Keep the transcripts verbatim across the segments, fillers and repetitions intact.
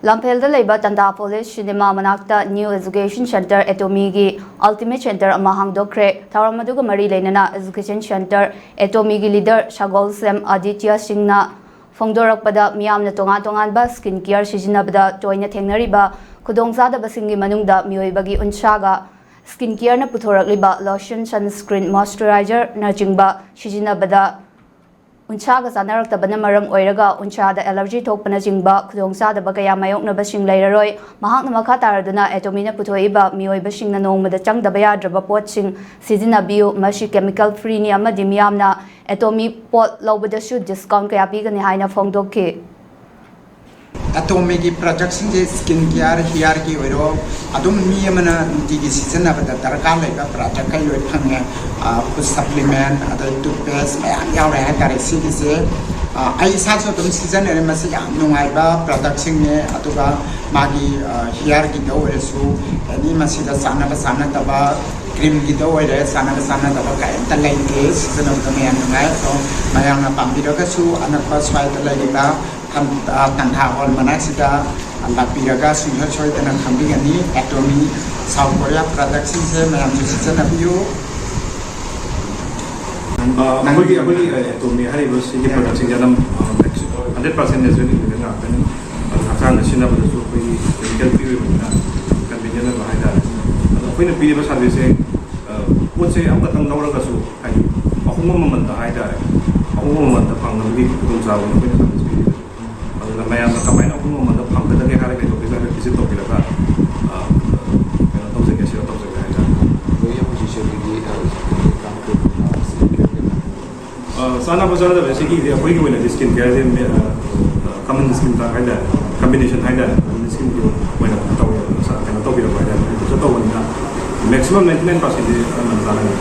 ꯂꯝꯐꯦꯜꯗ ꯂꯩꯕ ꯇꯟꯗꯥ police cinema ꯃꯅꯥꯛꯇ ꯅ꯭ꯌꯨ ꯑꯦꯖꯨꯀꯦꯁꯟ ꯁꯦꯟꯇꯔ ꯑꯦꯇꯣꯃꯤꯒꯤ ꯑꯜꯇꯤꯃꯦꯠ ꯁꯦꯟꯇꯔ ꯑꯃ ꯍꯥꯡꯗꯣꯛꯈ꯭ꯔꯦ꯫ ꯊꯧꯔꯝ ꯑꯗꯨꯒ ꯃꯔꯤ ꯂꯩꯅꯅ ꯑꯦꯖꯨꯀꯦꯁꯟ ꯁꯦꯟꯇꯔ ꯑꯦꯇꯣꯃꯤꯒꯤ ꯂꯤꯗꯔ ꯁꯒꯣꯜꯁꯦꯝ ꯑꯗꯤꯇ꯭ꯌ ꯁꯤꯡꯅ ꯐꯣꯡꯗꯣꯔꯛꯄꯗ, ꯃꯤꯌꯥꯝꯅ ꯇꯣꯉꯥꯟ ꯇꯣꯉꯥꯟꯕ ꯁ꯭ꯀꯤꯟ ꯀꯤꯌꯔ ꯁꯤꯖꯤꯟꯅꯕꯗ ꯇꯣꯏꯅ ꯊꯦꯡꯅꯔꯤꯕ ꯈꯨꯗꯣꯡꯆꯥꯗꯕꯁꯤꯡꯒꯤ ꯃꯅꯨꯡꯗ ꯃꯤꯑꯣꯏꯕꯒꯤ ꯎꯟꯁꯥꯒ ꯁ꯭ꯀꯤꯟ ꯀꯤꯌꯔꯅ ꯄꯨꯊꯣꯔꯛꯂꯤꯕ ꯂꯣꯁꯟ, ꯁꯟꯁꯀ꯭ꯔꯤꯟ, ꯃꯣꯏꯁꯆꯔꯥꯏꯖꯔꯅꯆꯤꯡꯕ ꯁꯤꯖꯤꯟꯅꯕꯗ ꯎꯟꯁꯥꯒ ꯆꯥꯟꯅꯔꯛꯇꯕꯅ ꯃꯔꯝ ꯑꯣꯏꯔꯒ ꯎꯟꯁꯥꯗ ꯑꯦꯂꯔꯖꯤ ꯊꯣꯛꯄꯅꯆꯤꯡꯕ ꯈꯨꯗꯣꯡꯆꯥꯗꯕ ꯀꯌꯥ ꯃꯥꯌꯣꯛꯅꯕꯁꯤꯡ ꯂꯩꯔꯔꯣꯏ꯫ ꯃꯍꯥꯛꯅ ꯃꯈꯥ ꯇꯥꯔꯗꯨꯅ ꯑꯦꯇꯣꯃꯤꯅ ꯄꯨꯊꯣꯛꯏꯕ ꯃꯤꯑꯣꯏꯕꯁꯤꯡꯅ ꯅꯣꯡꯃꯗ ꯆꯪꯗꯕ ꯌꯥꯗ꯭ꯔꯕ ꯄꯣꯠꯁꯤꯡ ꯁꯤꯖꯤꯟꯅꯕꯤꯌꯨ, ꯃꯁꯤ ꯀꯦꯃꯤꯀꯦꯜ ꯐ꯭ꯔꯤꯅꯤ ꯑꯃꯗꯤ ꯃꯤꯌꯥꯝꯅ ꯑꯦꯇꯣꯃꯤ ꯄꯣꯠ ꯂꯧꯕꯗꯁꯨ ꯗꯤꯁꯀꯥꯎꯟ ꯀꯌꯥ ꯄꯤꯒꯅꯤ ꯍꯥꯏꯅ ꯐꯣꯡꯗꯣꯛꯈꯤ꯫ ꯑꯦꯇꯣꯃꯤꯒꯤ ꯄ꯭ꯔꯗꯛꯁꯤꯡꯁꯦ ꯁ꯭ꯀꯤꯟ ꯀꯤꯌꯔ, ꯍꯤꯌꯔꯒꯤ ꯑꯣꯏꯔꯣ, ꯑꯗꯨꯝ ꯃꯤ ꯑꯃꯅ ꯅꯨꯡꯇꯤꯒꯤ ꯁꯤꯖꯤꯟꯅꯕꯗ ꯗꯔꯀꯥꯔ ꯂꯩꯕ ꯄ꯭ꯔꯗꯛꯈꯩ ꯂꯣꯏ ꯐꯪꯉꯦ꯫ ꯐꯨꯗ ꯁꯄ꯭ꯂꯤꯃꯦꯟ, ꯑꯗꯩ ꯇꯨꯠꯄꯦꯁ ꯃꯌꯥꯝ ꯌꯥꯎꯔꯦ ꯍꯥꯏꯇꯥꯔꯦ ꯁꯤꯒꯤꯁꯦ꯫ ꯑꯩ ꯏꯁꯥꯁꯨ ꯑꯗꯨꯝ ꯁꯤꯖꯤꯟꯅꯔꯦ꯫ ꯃꯁꯤ ꯌꯥꯝ ꯅꯨꯡꯉꯥꯏꯕ ꯄ꯭ꯔꯗꯛꯁꯤꯡꯅꯦ꯫ ꯑꯗꯨꯒ ꯃꯥꯒꯤ ꯍꯤꯌꯔꯒꯤꯗ ꯑꯣꯏꯔꯁꯨ ꯑꯦꯅꯤ ꯃꯁꯤꯗ ꯆꯥꯟꯅꯕ ꯆꯥꯟꯅꯗꯕ, ꯀ꯭ꯔꯤꯝꯒꯤꯗ ꯑꯣꯏꯔꯦ, ꯆꯥꯟꯅꯕ ꯆꯥꯟꯅꯗꯕ ꯀꯔꯤꯝꯇ ꯂꯩꯇꯦ꯫ ꯁꯤꯖꯤꯟꯅꯕꯗ ꯃꯌꯥꯝ ꯅꯨꯡꯉꯥꯏ꯫ ꯑꯗꯣ ꯃꯌꯥꯝꯅ ꯄꯥꯝꯕꯤꯔꯒꯁꯨ ꯑꯅꯛꯄ ꯁ꯭ꯋꯥꯏꯗ ꯂꯩꯔꯤꯕ ꯇꯟꯊꯥ ꯍꯣꯜ ꯃꯅꯥꯛꯁꯤꯗ ꯂꯥꯛꯄꯤꯔꯒ ꯁꯨꯡꯁꯣꯏ ꯁꯣꯏꯗꯅ ꯈꯪꯕꯤꯒꯅꯤ꯫ ꯑꯦꯇꯣꯃꯤ ꯁꯥꯎꯠ ꯀꯣꯔꯤꯌꯥ ꯄ꯭ꯔꯗꯛꯁꯤꯡꯁꯦ ꯃꯌꯥꯝꯁꯨ ꯁꯤꯖꯤꯟꯅꯕꯤꯌꯨ꯫ ꯑꯩꯈꯣꯏꯒꯤ ꯑꯩꯈꯣꯏꯒꯤ ꯑꯦꯇꯣꯃꯤ ꯍꯥꯏꯔꯤꯕ ꯁꯤꯒꯤ ꯄ꯭ꯔꯗꯛꯁꯤꯡꯁꯦ ꯑꯅꯝ ꯍꯟꯗ꯭ꯔꯦꯠ ꯄꯥꯔꯁꯦꯟ ꯅꯦꯆꯔꯦꯜ ꯏꯟꯒ꯭ꯔꯤꯗꯤꯌꯦꯟ ꯉꯥꯛꯇꯅꯤ꯫ ꯑꯗꯨ ꯍꯛꯆꯥꯡꯗ ꯁꯤꯖꯤꯟꯅꯕꯗꯁꯨ ꯑꯩꯈꯣꯏꯒꯤ ꯀꯦꯃꯤꯀꯦꯜ ꯐ꯭ꯔꯤ ꯑꯣꯏꯕꯅꯤꯅ ꯀꯟꯚꯤꯅꯤꯌꯟ ꯑꯣꯏꯕ ꯍꯥꯏꯇꯥꯔꯦ꯫ ꯑꯗꯣ ꯑꯩꯈꯣꯏꯅ ꯄꯤꯔꯤꯕ ꯁꯥꯔꯚꯤꯁꯁꯦ ꯄꯣꯠꯁꯦ ꯑꯃꯈꯛꯇꯪ ꯂꯧꯔꯒꯁꯨ ꯍꯥꯏꯗꯤ ꯑꯍꯣꯡꯕ ꯃꯃꯜꯗ ꯍꯥꯏꯇꯥꯔꯦ, ꯑꯍꯣꯡꯕ ꯃꯃꯜꯗ ꯐꯪꯅꯕꯒꯤ ꯈꯨꯗꯣꯡꯆꯥꯕꯗꯣ ꯑꯩꯈꯣꯏꯅ ꯁꯥꯔꯚꯤꯁ ꯄꯤꯔꯤꯕ꯫ ꯑꯗꯨꯅ ꯃꯌꯥꯝꯅ ꯀꯃꯥꯏꯅ ꯑꯍꯣꯡꯕ ꯃꯃꯜꯗ ꯐꯪꯒꯗꯒꯦ ꯍꯥꯏꯔꯒ ꯑꯩꯈꯣꯏꯁꯨ ꯍꯥꯏꯐꯦꯠ ꯚꯤꯖꯤꯠ ꯇꯧꯕꯤꯔꯒ ꯀꯩꯅꯣ ꯇꯧꯖꯒꯦ, ꯁꯤꯌꯔ ꯇꯧꯖꯒꯦ ꯍꯥꯏꯇꯥꯔꯦ꯫ ꯑꯩꯈꯣꯏ ꯍꯧꯖꯤꯛꯁꯦ ꯑꯩꯈꯣꯏꯒꯤ ꯀꯥꯡ ꯀꯔꯤ ꯀꯔꯥ ꯁ꯭ꯀꯤꯟ ꯀꯤꯌꯔ ꯀꯩꯀꯥ ꯆꯥꯅꯕ ꯆꯥꯅꯗꯕ ꯁꯤꯒꯤꯗꯤ ꯑꯩꯈꯣꯏꯒꯤ ꯑꯣꯏꯅꯗꯤ ꯁ꯭ꯀꯤꯟ ꯀꯤꯌꯔꯁꯦ ꯀꯃꯟ ꯁ꯭ꯀꯤꯟ ꯍꯥꯏꯇꯥꯔꯦ, ꯀꯝꯕꯤꯅꯦꯁꯟ ꯍꯥꯏꯇꯥꯔꯦ, ꯀꯝꯕꯤꯅꯦꯁꯟꯒꯤ ꯑꯣꯏꯅ ꯀꯩꯅꯣ ꯇꯧꯋꯦ, ꯀꯩꯅꯣ ꯇꯧꯕꯤꯔꯛꯄ ꯍꯥꯏꯇꯥꯔꯦ, ꯐꯣꯀꯁ ꯇꯧꯕꯅꯤꯅ ꯃꯦꯛꯁꯤꯃꯝ ꯅꯥꯏꯟꯇꯤ ꯅꯥꯏꯟ ꯄꯥꯔꯁꯦꯟꯗꯤ ꯑꯅꯝꯕꯅ ꯆꯥꯅꯒꯅꯤ꯫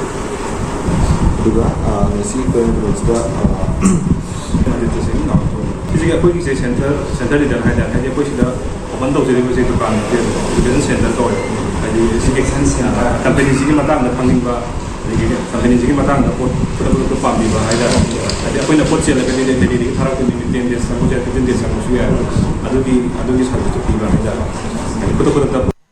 ꯑꯗꯨꯒ ꯉꯁꯤ ꯀꯣꯏꯔꯛꯄꯁꯤꯗ ꯁꯤꯁꯤꯒꯤ ꯑꯩꯈꯣꯏꯒꯤꯁꯦ ꯁꯦꯟꯇꯔ ꯁꯦꯟꯇꯔ ꯂꯤꯗꯔ ꯍꯥꯏꯇꯥꯔꯦ, ꯍꯥꯏꯗꯤ ꯑꯩꯈꯣꯏ ꯁꯤꯗ ꯑꯣꯄꯟ ꯇꯧꯖꯔꯤꯕꯁꯦ ꯗꯨꯀꯥꯟ ꯏꯗꯨꯀꯦꯁꯟ ꯁꯦꯟꯇꯔ ꯀꯧꯋꯦ꯫ ꯍꯥꯏꯗꯤ ꯁꯤꯒꯤ ꯀꯝꯄꯅꯤꯁꯤꯒꯤ ꯃꯇꯥꯡꯗ ꯈꯪꯅꯤꯡꯕ, ꯑꯗꯒꯤ ꯀꯝꯄꯅꯤꯁꯤꯒꯤ ꯃꯇꯥꯡꯗ ꯄꯣꯠ ꯈꯨꯗꯛ ꯈꯨꯗꯛꯇ ꯄꯥꯝꯕꯤꯕ ꯍꯥꯏꯇꯥꯔꯦ, ꯑꯩꯈꯣꯏꯅ ꯄꯣꯠ ꯆꯦꯜꯂꯒꯗꯤ ꯗꯦꯜꯂꯤꯗꯒꯤ ꯊꯥꯔꯛꯇꯣꯏꯅꯤ, ꯇꯦꯟ ꯗꯦꯖ ꯆꯪꯕꯁꯨ ꯌꯥꯏ, ꯐꯤꯐꯇꯤꯟ ꯗꯦꯖ ꯆꯪꯕꯁꯨ ꯌꯥꯏ꯫ ꯑꯗꯨꯒꯤ ꯑꯗꯨꯒꯤ ꯁꯥꯔꯚꯤꯁꯇꯨ ꯄꯤꯕ ꯍꯥꯏꯇꯥꯔꯦ꯫ ꯍꯥꯏꯗꯤ ꯈꯨꯗꯛ ꯈꯨꯗꯛꯇ